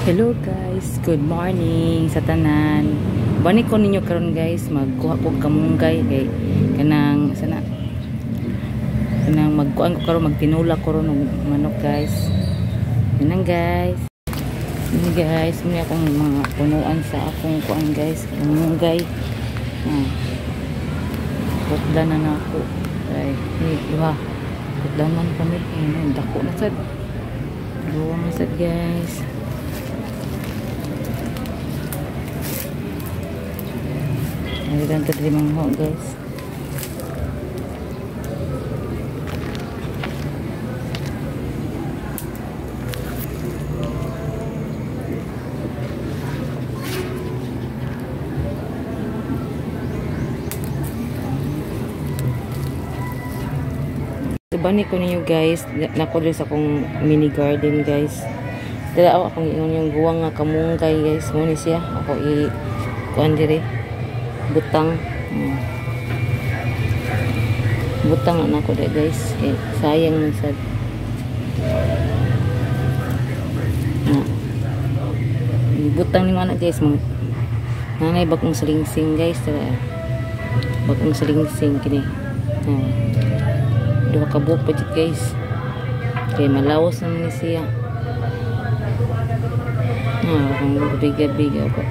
Hello guys, good morning sa tanan. Bani ko ninyo karon guys, magkuha kog kamunggay kay kanang sana kanang magkuan ko karon, magtinula ko ron og manok guys. Kanang guys. Ini guys, may akong mga punuan sa akong kuan guys, kamunggay. Ah. Putla na nako. Ay, duha. Putla man kami, dako na sad. Duha man sad guys. Ayan ito limang ho guys. So bani ko ninyo guys, nako diri sa akong mini garden guys. Dala ako akong ingon yung guwang nga kamunggay guys, mo ni siya ako i kuan diri. Butang. Butang na ako dai guys. Eh, sayang man sad. Butang ni mana guys, mang nanay bagong salingsing guys, tara. Bagong salingsing kini. Duha ka buok pa jud guys. Kay malawas naman ni siya. Akong gabi-gabi.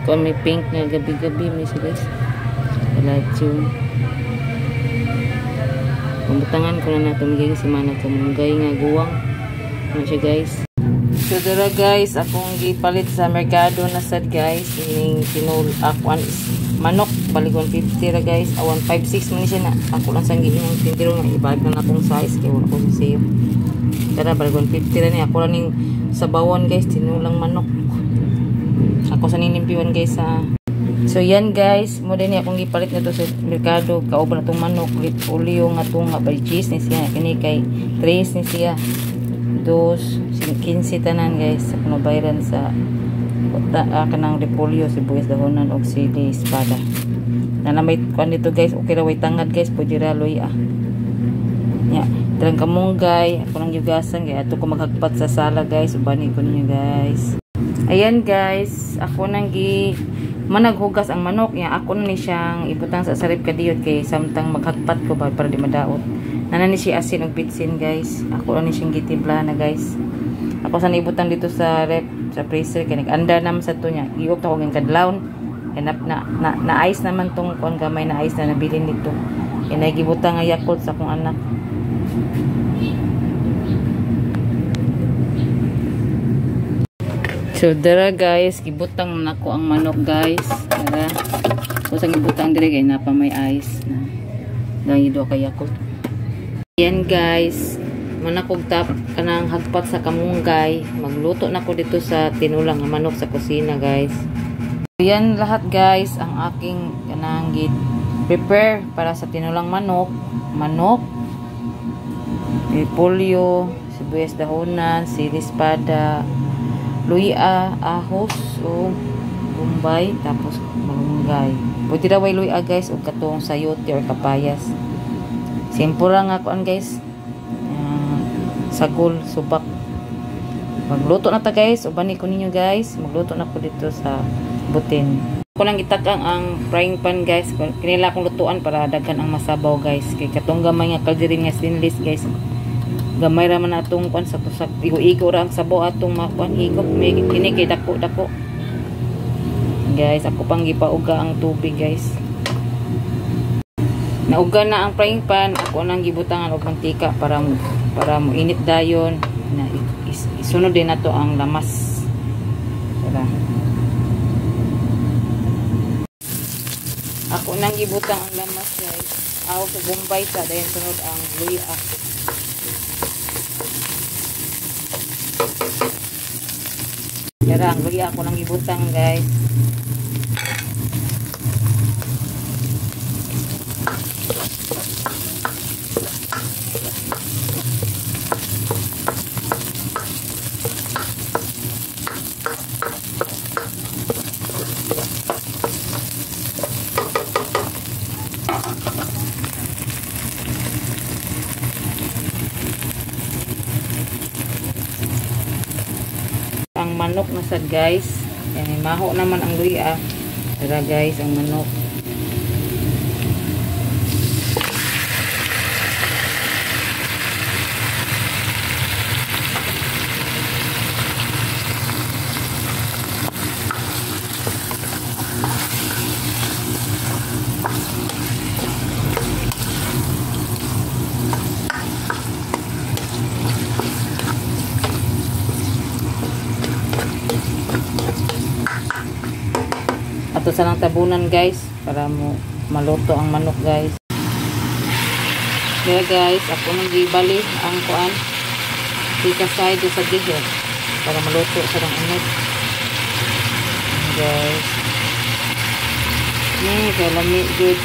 Kung may pink nga gabi-gabi may siya guys. Aladyo. Pambutangan ko na nato guys, si mana kamunggay nga guwang. Ano siya guys. So dara guys, akong gipalit sa merkado na sad guys, ining tinul akuan is manok balik 150 ra guys. 156 man siya na. Ako lang sang giingon tindero nga ibalik na akong size kay wala ko sa sayo. Tara balik 150 ra ni ako ra ning sabawan guys, tinulang manok. Ako sa ninimpiwan guys sa. So yan guys, mo din akong gipalit na to sa merkado, kauban na tong manok, olio nga tunga by cheese ni siya, kini kay 3 ni siya. 2 15 tanan guys, sa kuno bayran sa kanang repolyo, sibuyas dahonan og sili espada. Na may kuan dito guys, okay ra way tangad guys, pwede ra loy ah. Nya, drang kamunggay, ako nang yugasan kay ato ko maghagpat sa sala guys, ubani ko ninyo guys. Ayan guys, ako nang gi managhugas ang manok niya, ako na ni siyang ibutang sa sarip kadiyot kay samtang maghagpat ko ba para di madaot. Nana ni siya asin og bitsin guys. Ako na ni siyang gitimpla na guys. Ako sa ibutang dito sa rep sa freezer kay nag-andar naman sa to niya. Giop ta ko ng kadlawon. Kay na ice naman tong kuan gamay na ice na nabilin dito. Kay nagibutang nga Yakult sa akong anak. So dara guys, gibutang nako ang manok guys. Dara. So sa gibutang dire kay napa may ice na. Dahil do kay Yakult. Yan guys, manakog tap kanang hagpat sa kamunggay. Magluto nako dito sa tinulang nga manok sa kusina guys. So yan lahat guys ang aking kanang prepare para sa tinulang manok, manok, repolyo, sibuyas dahonan, sili espada, luya, ahos o bombay, tapos malunggay. Pwede raw ay luya guys o katong sayote or kapayas. Simple lang ako guys. Sagol, subak. Magluto na ta guys. Ubani ko ninyo guys. Magluto na ko dito sa butin. Ako lang gitakang ang frying pan guys. Kinila akong lutuan para daghan ang masabaw guys. Kay katong gamay nga kalderin nga stainless guys. Gamay ra man atong kuan sa tusak. Igo-igo ra ang sabaw atong makuan higop. May kini kay dako-dako. Guys, ako pang gipauga ang tubig guys. Nauga na ang frying pan, ako nang gibutangan og mantika para mo init dayon. Na isunod din nato ang lamas. Tara. Ako nang gibutang ang lamas guys. Aw sa bombay sa dayon sunod ang luya. Tara, ang luya ako nang gibutang guys. Ang manok. manok na sad guys. Yan, maho naman ang luya. Tara guys, ang manok. Ato sa lang tabunan guys para mo maluto ang manok guys. Kaya guys, ako nang gibali ang kuan pikasay do sa gihon para maluto sa lang unod. Guys. Kay lami jud.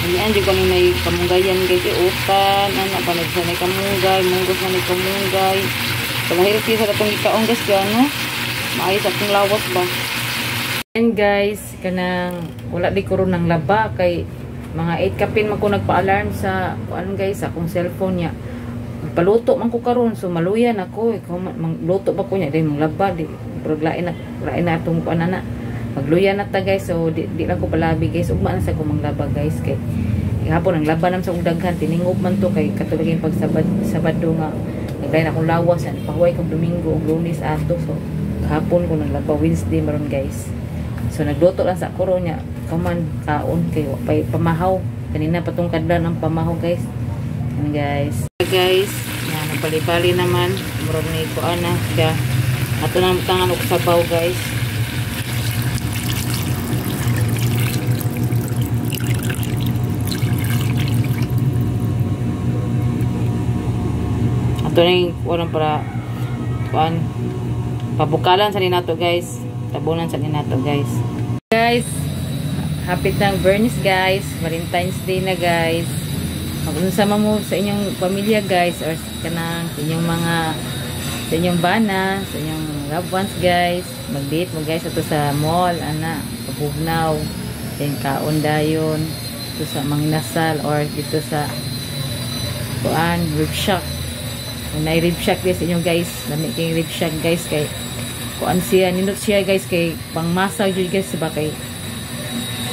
Anian jud kani may kamunggayan guys, utan ana pa nagsa may kamunggay, munggos na may kamunggay. Palahir sa atong gikaon guys kay ano? Maayo sa atong lawas ba. And guys, kanang wala di ko ron ng laba kay mga 8 kapin man ko nagpa-alarm sa kuan guys, akong cellphone niya. Paluto man ko karon, so maluyan ako, ikaw magluto pa ko niya dahil manglaba di pero lain na atong kuan ana. Magluya na ta guys, so di lang ko palabi guys, ugma na sa ko manglaba guys kay gihapon ang laba nam sa kong daghan, tiningob man to kay katulad yung pag Sabado nga naglain akong lawas, yan pahuway kog Domingo ug Lunes ato, so gahapon ko naglaba Wednesday maron guys. So nagluto lang sa kuro niya, kaman kaon kay pay pamahaw kanina patong kadlan ang pamahaw guys. Yan guys. Guys, na nagpalibali naman murag ni kuan na siya. Ato na tangan og sabaw guys. Ato na yung kuan para kuan pabukalan sa ninato guys. Tabunan sa ninato guys. Guys, hapit ng Bernice guys. Valentine's Day na guys. Magunsa mo sa inyong pamilya guys, or kanang sa inyong mga, sa inyong bana, sa inyong loved ones guys. Mag-date mo guys ato sa mall ana, pabugnaw, then kaon dayon dito sa Manginasal or dito sa kuan rib shack. Kung naay rib shack guys inyo guys, lami kay rib shack guys kay kuan siya, nindot siya guys kay pangmasa jud guys ba kay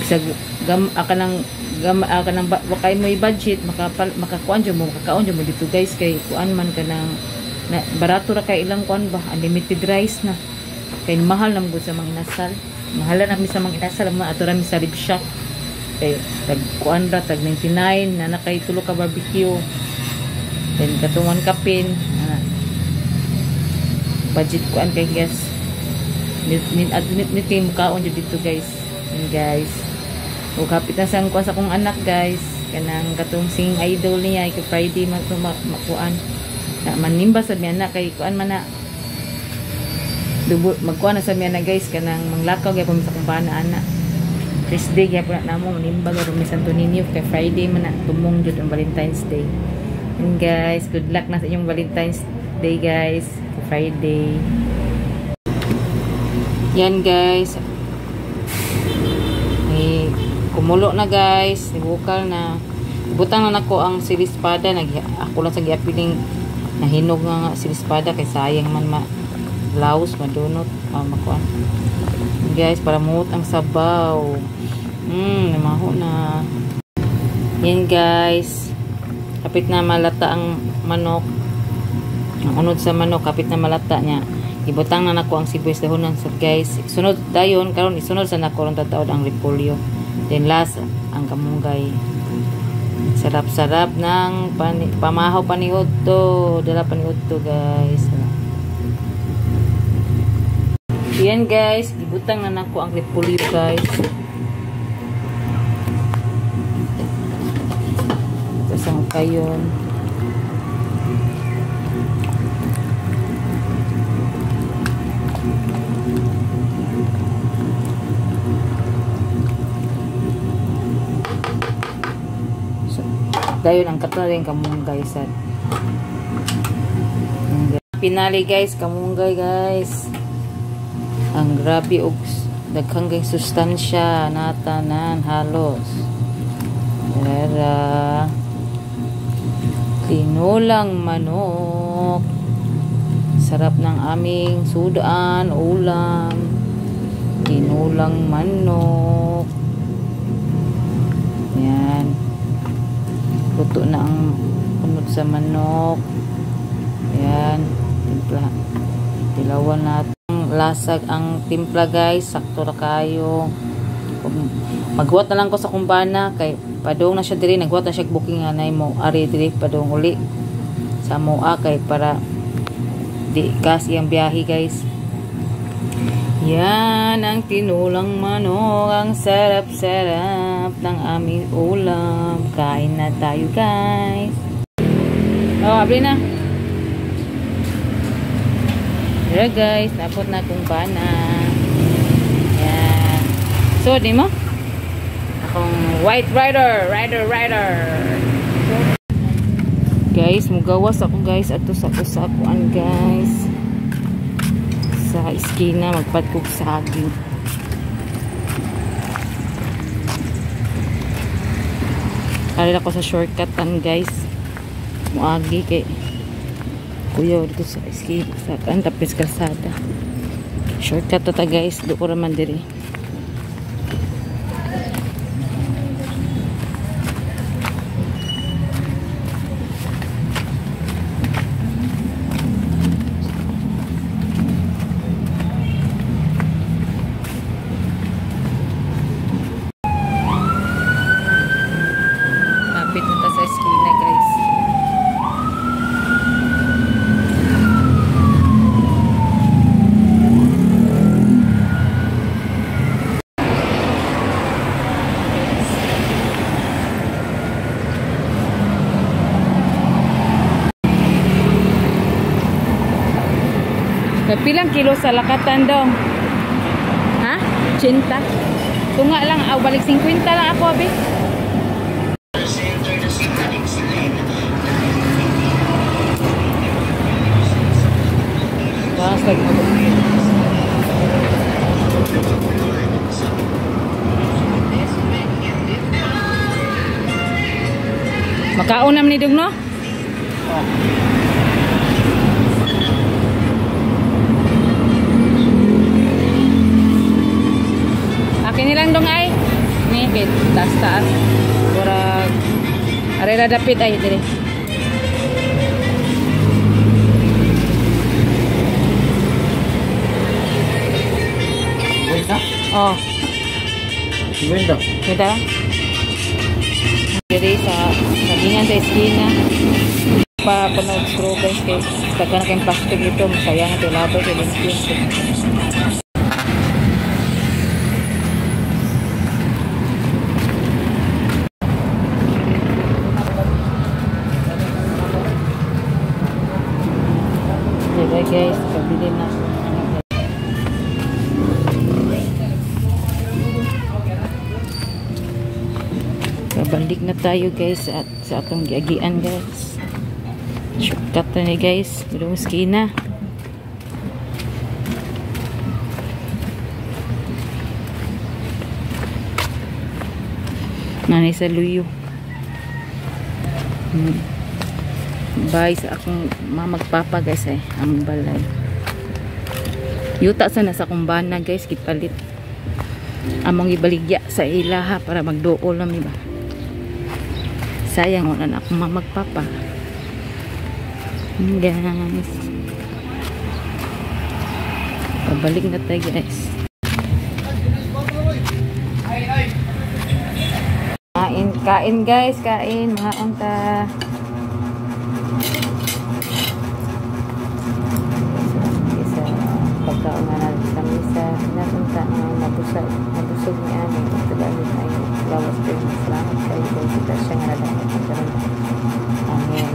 bisag gam kanang gam kanang wakay mo budget makakuan jud mo, makakaon jud mo dito guys kay kuan man kanang na, barato ra kay ilang kuan ba, unlimited rice na kay mahal na gud sa mga inasal, mahal na mi sa mga inasal mo ato ra mi sa rib shack kay tag kuan ra tag 99 na nakay tulo ka barbecue then katong 1 kapin budget kuan kay guys. Nit kay mukaon jud dito guys. Yan guys. O kapit na sang kuan sa akong anak guys. Kanang katong sing idol niya kay Friday man to makuan. Na manimba sa miya na kay kuan man na. Dubo magkuan na sa miya na guys kanang manglakaw gyapon sa akong bana ana. Thursday gyapon na namo manimba gyapon mi Santo Niño kay Friday man na tumong jud ang Valentine's Day. Yan guys, good luck na sa inyong Valentine's Day guys. Friday. Yan guys. Ni kumulo na guys, nibukal na. Butang na nako ang silispada, nag ako lang sa giapiling nahinog nga silispada kay sayang man ma laos madunot makuan. Guys, para muot ang sabaw. Namaho na. Yan guys. Kapit na malata ang manok. Ang unod sa manok, kapit na malata niya. Ibutang na nako ang sibuyas dahonan sa guys. Sunod dayon karon isunod sa nako ron tataod ang repolyo. Then last ang kamunggay. Sarap-sarap ng pamahaw paniudto, dala paniudto guys. Yan guys, ibutang na nako ang repolyo guys. Tapos ang kayon. Dayon ang katlo rin kamunggay sad. Pinali guys, kamunggay guys. Ang grabe og daghang kay sustansya natanan halos. Tara. Tinulang manok. Sarap ng aming sudan, ulam, tinulang manok. Yan. Luto na ang unod sa manok. Yan. Timpla. Tilawan natin. Lasag ang timpla, guys. Sakto ra kayo. Maghuwat na lang ko sa kumbana kay padung na siya diri, naghuwat na siya booking anay mo ari diri padung uli sa moa kay para di kasi ang biyahe, guys. Yan ang tinulang manok, ang sarap-sarap ng aming ulam. Kain na tayo, guys. Oh, abri na. Pero guys, napot na akong bana. Yan. So, di mo? Akong white rider, rider, rider. Guys, mugawas ako, guys, ato sa usakuan, guys. Sa iskina magpatkog saging. Kali ako sa shortcutan, guys. Muagi kay kuya dito sa iskina sa kan tapis kalsada. Shortcut ta, guys, do ko ra man diri. Lapit na ta sa eskina, guys. Pilang kilo sa lakatan daw? Ha? 80? Tunga lang, aw, balik 50 lang ako, abi. Makaunam ni dugno? Oh. Akin nilang dong ay. Ni kay taas-taas. Murag arera dapit ay dire. Kwenta? Oh. Kwenta. Kwenta? Dire sa sagingan sa eskina. Pa kuno screw, guys, kay daghan kay plastic dito, masayang ito labay kay limpyo. Diba, guys, pabili na. Pabalik na tayo, guys, at sa atong giagian, guys. Shortcut na ni, guys. Bilong skina. Nanay sa luyo. Bye sa akong mamagpapa, guys, eh. Ang balay. Yuta sana sa kumbana, guys, gipalit. Among ibaligya sa ilaha para magduol na mi ba. Sayang wala na akong mamagpapa. Guys. Pabalik na tayo, guys. Kain, kain, guys, kain, mga unta. Sa pagkaon na natin sa misa, napunta ang mabusog ni Ani. Tagalog ay lawas pero salamat kayo kung kita siya nga nadapat ang karoon. Amen.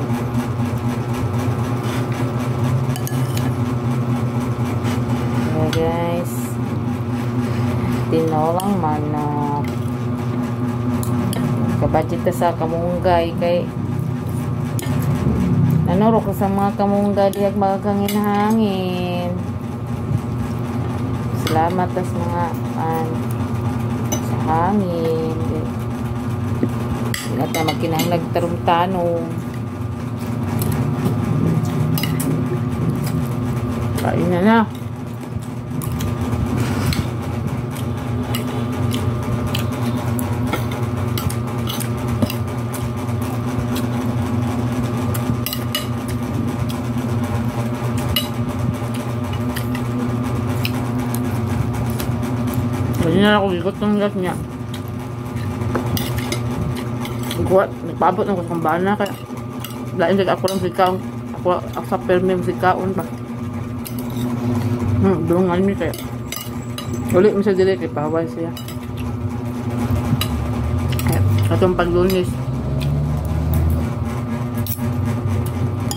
So guys, tinolang manok. Kabudget ta sa kamunggay kay ano ro ko sa mga kamunggay dihag magahangin-hangin. Salamat tas mga sa hangin. At magkinahanglag tarong-tanong. Kain na na. Pwede na ako ikot ng gas niya. Nagpaabot na ko sa kambana kaya lain ako lang sikaon. Ako sa permi sikaon ba. Dungan mi kaya. Uli mi sa dili kay pahaway siya. Atong paglunis.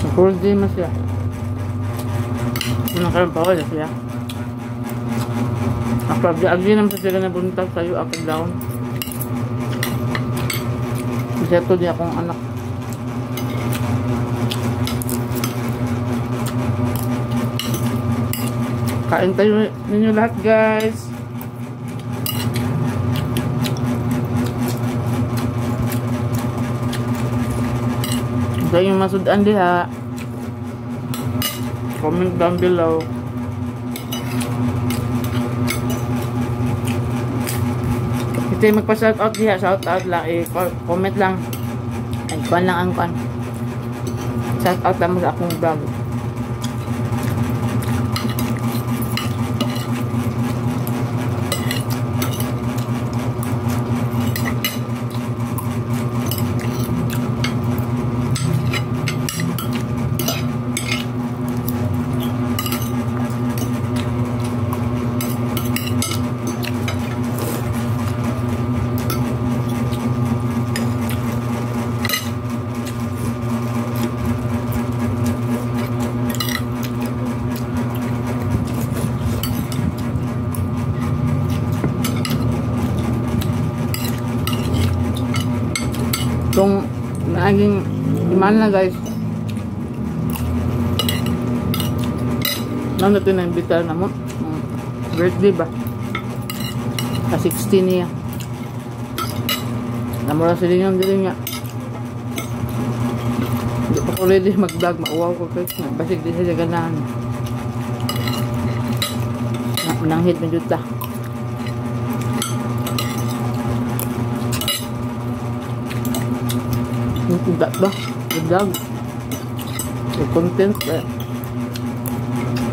Nag-holiday man siya. Unang karon pahaway siya. Ako agi naman sa sila na buntag tayo up and down. Kasi ito di akong anak. Kain tayo ninyo lahat, guys. Ito yung masudan diha. Comment down below. Ito yung magpa-shoutout diha. Shoutout lang. Comment lang. Ay, kuan lang ang kuan. Shoutout lang sa akong vlog. Itong naging iman na, guys. Nang natin na-imbita na mo. Birthday ba? Ka 16 niya. Namura sila yung dili niya. Hindi pa ko ready mag-vlog. Mauwaw ko guys. Basig din siya ganahan. Nanghit na juta. Ba ba? Vlog. Yung content ba?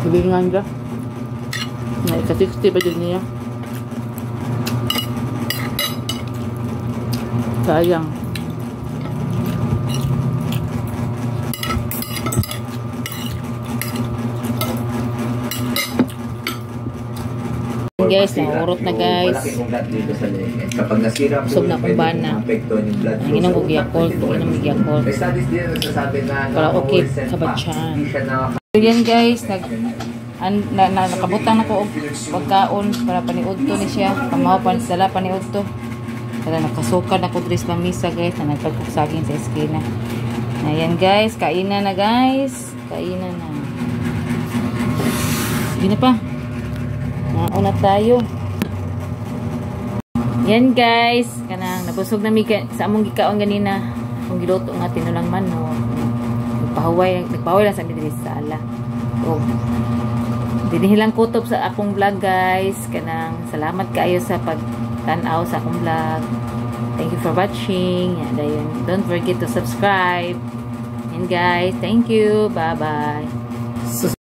Hilingan siya. Na ika-60 pa din niya. Sayang. Guys, naurot na guys. Kapag nasira po, Busog na akong bana. Ang inom ko Yakult, ang inom ko Yakult. May studies din na nagsasabi na Para okay nakaka-worsen sa pa. batyan. Hindi siya So yan guys, nakabutang na ko og pagkaon para paniudto ni siya. Pamaw pa dala paniudto. Tara nakasukad na ko diri sa lamisa guys, na nagpagkusaging sa eskina. Ayan guys, kainan na guys. Kainan na. Sige na pa. Nauna tayo. Yan guys, kanang nabusog na mi sa among gikaon ganina. Akong giluto nga tinulang manok. Nagpahuway lang sa mi diri sa sala. Og dinhi lang kutob sa akong vlog guys. Kanang salamat kaayo sa pagtan-aw sa akong vlog. Thank you for watching. Yan, dayon. Don't forget to subscribe. And guys, thank you. Bye-bye.